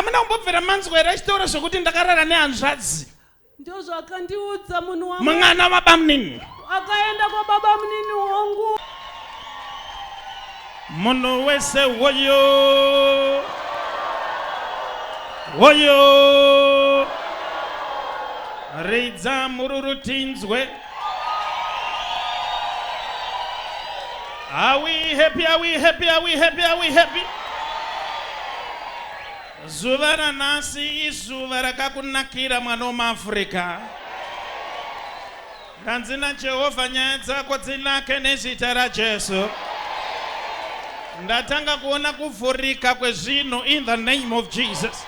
Hamuna kumbobvira manzwa here achitaura zvekuti ndakarara nehanzvadzi? Ndozvakandiudza munhu wa Mwana wabamunini. Akaenda kwababa munini wangu. Munhu wese woyo. Woyo. Ridza mururu tinzwe. Are we happy? Are we happy? Are we happy? Are we happy? Zuva ranhasi izuva rakakunakira mwana womuAfrica. Ndanzi naJehovha nyaya dzako dzinake nezita raJesu. Ndatanga kuona kuvhurika kwezvinhu in the name of Jesus.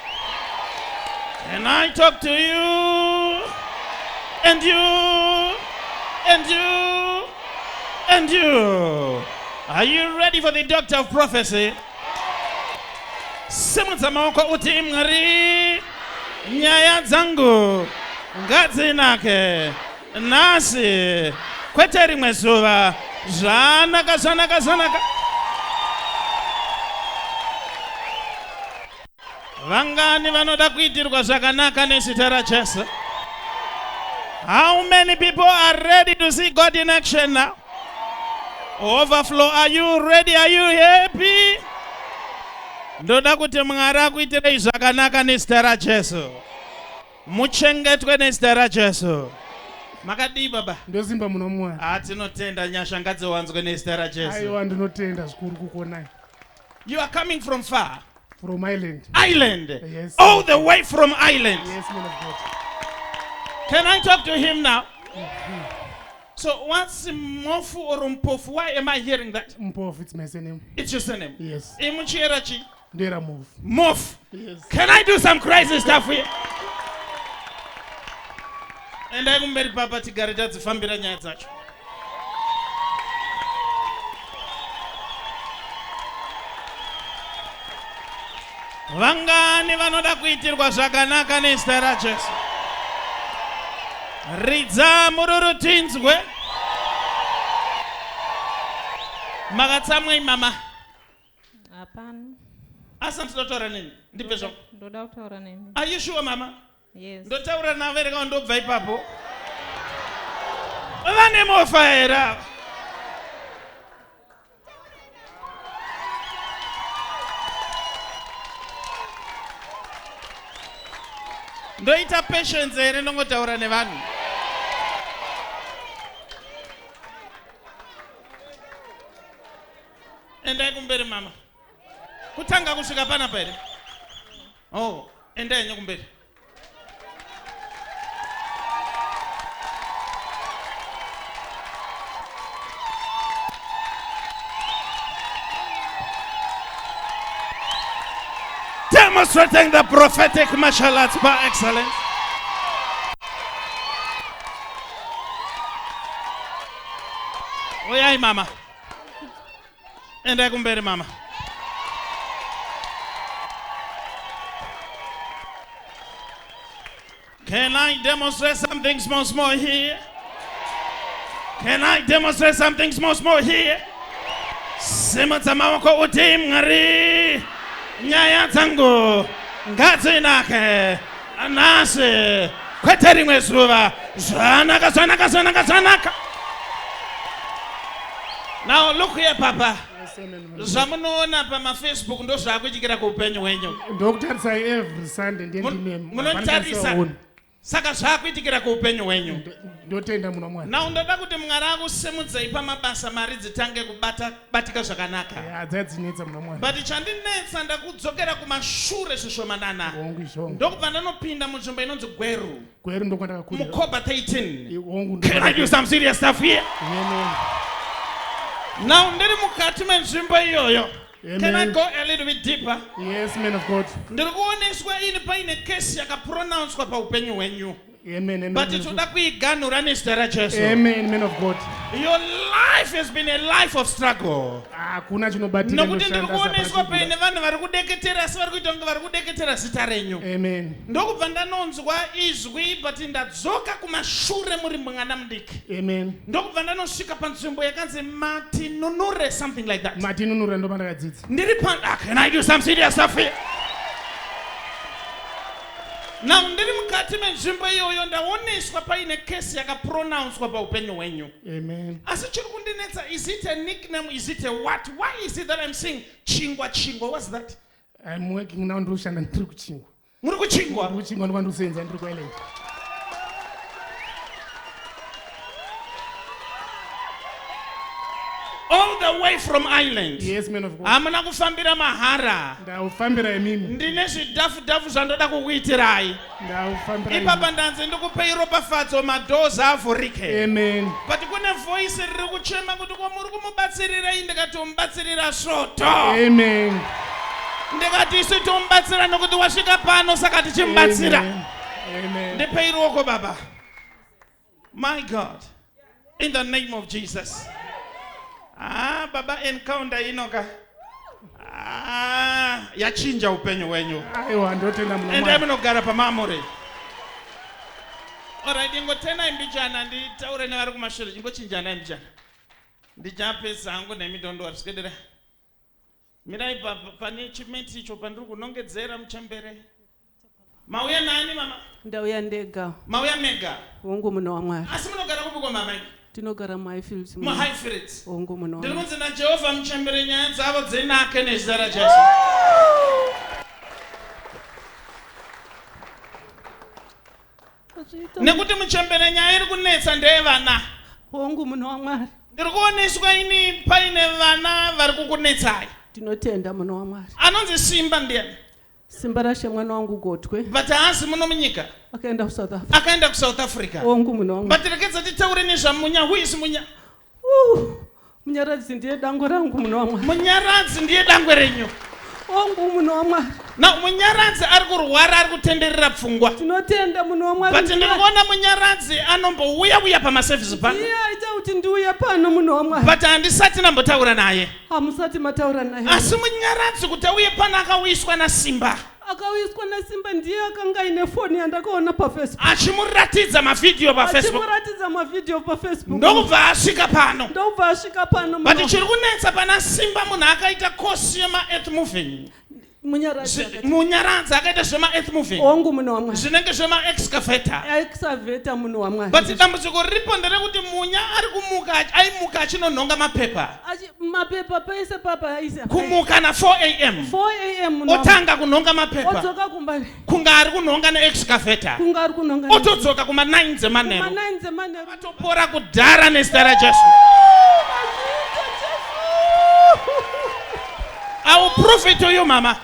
Can I talk to you? And you? And you? And you? Are you ready for the doctor of prophecy? Simudza maoko uti Mwari, nyaya dzangu ngadzinake nhasi kwete rimwe zuva. Zvanaka, zvanaka, zvanaka. Vangani vanoda kuitirwa zvakanaka nezita raJesu? How many people are ready to see God in action now? Overflow, are you ready? Are you happy? Ndoda kuti Mwari akuitirei zvakanaka nezita raJesu. Muchengetwe nezita raJesu. Makadii baba? Ndosimba muno Mwari. Ah, tinotenda nyasha ngadziwanzwe nezita raJesu. Aiwa ndinotenda zvikuru kukuonai. You are coming from far. From Ireland. Ireland. Yes. All the way from Ireland. Yes, man of God. Can I talk to him now? So what's Mofu or Mpofu? Why am I hearing that? Mpofu, it's my surname. It's your surname. Yes. Imuchiera chi? Ndera Mofu. Mofu. Yes. Can I do some crazy stuff here? Endai kumberi papa tigare tadzifambira nyaya dzacho. Vangani vanoda kuitirwa zvakanaka nezita raJesu? Ridza mururu tinzwe. Makatsamwei mama? Hapana. Asi ndinoda kutaura nemi. Ndipe zvako. Ndoda kutaura nemi. Are you sure mama? Yes. Ndotaura navo here kana ndobva ipapo? Vane mofa here ava? Ndoita patience here ndongotaura nevanhu? Endai kumberi mama. Kutanga kusvika panapa here? Oh, endai henyu kumberi. Demonstrating the prophetic martial arts par excellence. Oyai mama. Endai kumberi mama. Can I demonstrate something small small here? Can I demonstrate something small small here? Simudza maoko uti Mwari, nyaya dzangu ngadzinake nhasi kwete rimwe zuva. Zvanaka, zvanaka, zvanaka, zvanaka. Now look here papa. Zvamunoona pamafacebook ndozvaakuitikira kuupenyu hwenyu. Ndokutarisai every Sunday ndiye ndine Munotarisa. Saka zvakuitikira kuupenyu hwenyu. Ndotenda muno Mwari. Now ndoda kuti Mwari akusimudzei pamabasa mari dzitange kubata batika zvakanaka. Yeah, dzadzinetsa muno Mwari. But chandinetsa ndakudzokera kumashure zvishomanana. Hongu izvongo. Ndokubva ndanopinda munzvimbo inonzi Gweru. Gweru ndokwandakakurira. Mukoba 13. Hongu. Can I do some serious stuff here? Amen. Now ndiri mukati menzvimbo iyoyo. Amen. Can I go a little bit deeper? Yes, man of God. Ndiri kuoneswa ini paine kesi yakapronouncwa paupenyu hwenyu. Amen, amen. But toda kuiganhura nezita raJesu. Amen, man of God. Your life has been a life of struggle. Hakuna chinobatika. Nokuti ndiri kuoneswa paine vanhu vari kudeketera asi vari kuita kunge vari kudeketera zita renyu. Amen. Ndokubva ndanonzwa izwi but ndadzoka kumashure muri mwana mudiki. Amen. Ndokubva ndanosvika panzvimbo yakanzi Matinunure something like that. Matinunure ndopandakadzidza. Ndiri pa ah, can I do some serious stuff here? Now ndiri mukati menzvimbo iyoyo ndaoneswa paine kesi yakapronounswa paupenyu hwenyu. Amen. Asi chiri kundinetsa, is it a nickname, is it a what? Why is it that I'm seeing chingwa chingwa? What's that? I'm working now, ndiri kushanda ndiri kuchingwa. Muri kuchingwa? Ndiri kuchingwa ndikwandisenza ndiri kuIreland. All the way from Ireland. Yes, man of God. Hamuna kufambira mahara. Ndaufambira imimi. Ndine zvidhafu-dhafu zvandoda kukuitirai. Ndaufambira. Ipapa ndanzi ndikupei ropafadzo madoors avhurike. Amen. But kune voice riri kuchema kuti ko muri kumubatsirirei ndikati umubatsirira svoto. Amen. Ndikati isu tomubatsira nokuti wasvika pano saka tichimubatsira. Amen. Amen. Ndipei ruoko baba. My God. In the name of Jesus. Ah, baba encounter inoka. Ah, yachinja upenyu hwenyu. Aiwa ndotenda muna Endai Mwari. munogara pamamuri. Alright, ingotenai mbijana nditaure nevari kumashure. Ingochinjanai mbijana. Ndichapedza hangu nemi don't worry. Swedera. Mirai pa, pane chimeti icho pandiri kunongedzera muchembere. Mauya nani mama? Ndauya ndega. Mauya mega. Hongu munhu waMwari. Asi munogara kupi kwa mama? Tinogara muHighfields. MuHighfields. Hongu munhu Ndiri waMwari. kunzi naJehovha muchembere nyaya dzavo dzinake nezita raJesu. Nekuti muchembere nyaya iri kunetsa ndeyevana. Hongu munhu waMwari. Ndiri kuoneswa ini paine vana vari kukunetsai. Tinotenda munhu waMwari. Anonzi Simba ndiyani? Simba rashe mwana wangu Gotwe. But haasi muno munyika. Akaenda kuSouth Africa. Akaenda kuSouth Africa. Hongu munhu waMwari. But rekedza titaure nezvaMunya. Who is Munya? Munyaradzi ndiye dangwe rangu munhu waMwari. Munyaradzi ndiye dangwe renyu. Hongu munhu waMwari. Now Munyaradzi ari kurwara ari kutenderera pfungwa. Tinotenda munhu waMwari. But ndiri kuona Munyaradzi anombouya uya pamaservice pano. Iye aita kuti ndiuye pano munhu waMwari. But handisati ndambotaura naye. Hamusati mataura naye. Asi Munyaradzi kuti auye pano akauyiswa naSimba. Akauyiswa naSimba ndiye akanga aine foni yandakaona paFacebook. Achimuratidza mavhidhiyo paFacebook. Achimuratidza mavhidhiyo paFacebook. Ndokubva asvika pano. Ndokubva asvika pano. But chiri kunetsa pana Simba munhu akaita course yema-earth moving. Munyaradzi akati. Munyaradzi akaita zvema-earth moving. Hongu munhu waMwari. Zvinenge zvema-excavator. Excavator munhu waMwari. But dambudziko riripo nderekuti Munya ari kumuka aimuka achinonhonga mapepa. Achi, mapepa pese papa aisa. Kumuka na 4 am. 4 am munhu waMwari. Otanga kunhonga mapepa. Odzoka kumba. Kunga ari kunhonga neexcavator. Kunga ari kunhonga. Otodzoka kuma 9 dzemanheru. Kuma 9 dzemanheru. Atopora kudhara nezita raJesu. I will prove it to you mama.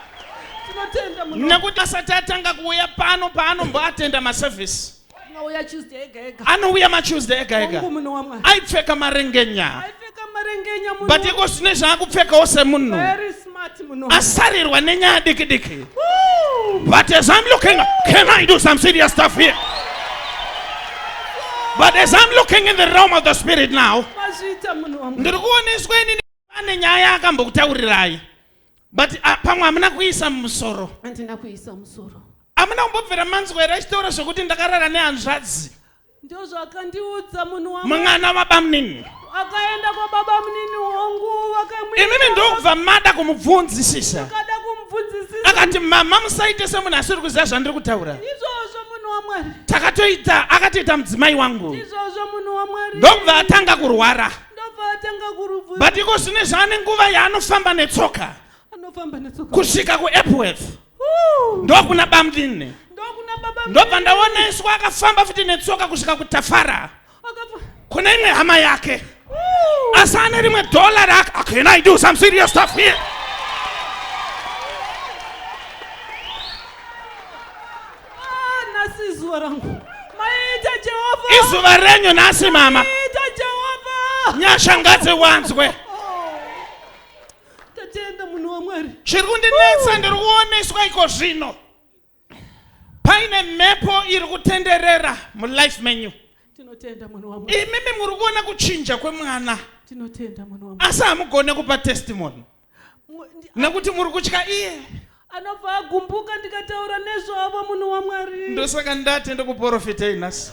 Tinotenda munhu. Nekuti asati atanga kuuya pano paanomboatenda maservice. Anouya Tuesday ega ega. Anouya maTuesday ega ega. Hongu munhu waMwari. Aipfeka marengenya. Aipfeka marengenya munhu. But iko zvine zvaakupfekawo semunhu. Very smart munhu. Asarirwa nenyaya diki diki. But as I'm looking, can I do some serious stuff here? But as I'm looking in the realm of the spirit now, Mazviita munhu waMwari. ndiri kuoneswa inini pane nyaya akambokutaurirai. But pamwe hamuna kuisa mumusoro. Handina kuisa musoro. Hamuna kumbobvira manzwa here achitaura zvekuti ndakarara nehanzvadzi. Ndozvakandiudza munhu waMwari. Mwana wabamunini. Akaenda kwababamunini wangu vakamwira. Imimi ndokubva mada kumubvunzisisa. Akada kumubvunzisisa. Akati mama musaite semunhu asiri kuziva zvandiri kutaura. Izvozvo munhu waMwari. Takatoita akatoita mudzimai wangu. Izvozvo munhu waMwari. Ndokubva atanga kurwara. Ndobva atanga kurubvunza. But iko zvine zvaane nguva yaanofamba netsoka. Anofamba netsoka. Kusvika kuEpworth. Ndokuna bamunini. Ndokuna baba. Ndobva ndaoneswa akafamba futi netsoka kusvika kuTafara. Kune imwe hama yake. Asi ane rimwe dollar rake. Can I do some serious stuff here? Ah, nhasi izuva rangu. Maita Jehovha. Izuva renyu nhasi mama. Maita Jehovha. Nyasha ngadziwanzwe. Oh. Tatenda munhu waMwari. Chiri kundinetsa ndiri kuoneswa iko zvino. Paine mhepo iri kutenderera mulife menyu. Tinotenda munhu waMwari. Imimi muri kuona kuchinja kwemwana. Tinotenda munhu waMwari. Asi hamugone kupa testimony. Nekuti muri kutya iye. Anobva agumbuka ndikataura nezvavo munhu waMwari. Ndosaka ndati ndikuprofitei nhasi.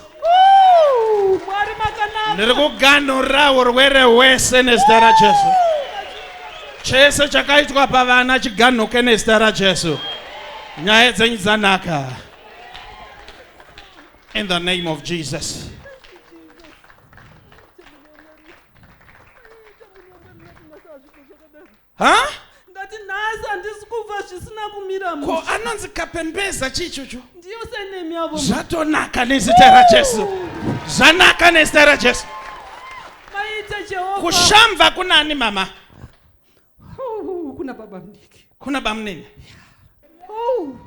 Mwari makanaka. Ndiri kuganhura urwere hwese nezita raJesu. Chese chakaitwa pavana chiganhuke nezita raJesu. Nyaya dzenyu dzanaka. In the name of Jesus. Ha? Ndati nhasi handisi kubva zvisina kumira Ko mushe. anonzi kapembeza chii ichocho? Ndiyo senemi yavo. Zvatonaka nezita raJesu. Zvanaka nezita raJesu. Maita Jehovha. Kushamva kunani mama? Oh, kuna baba mudiki. Kuna bamunini. Oh.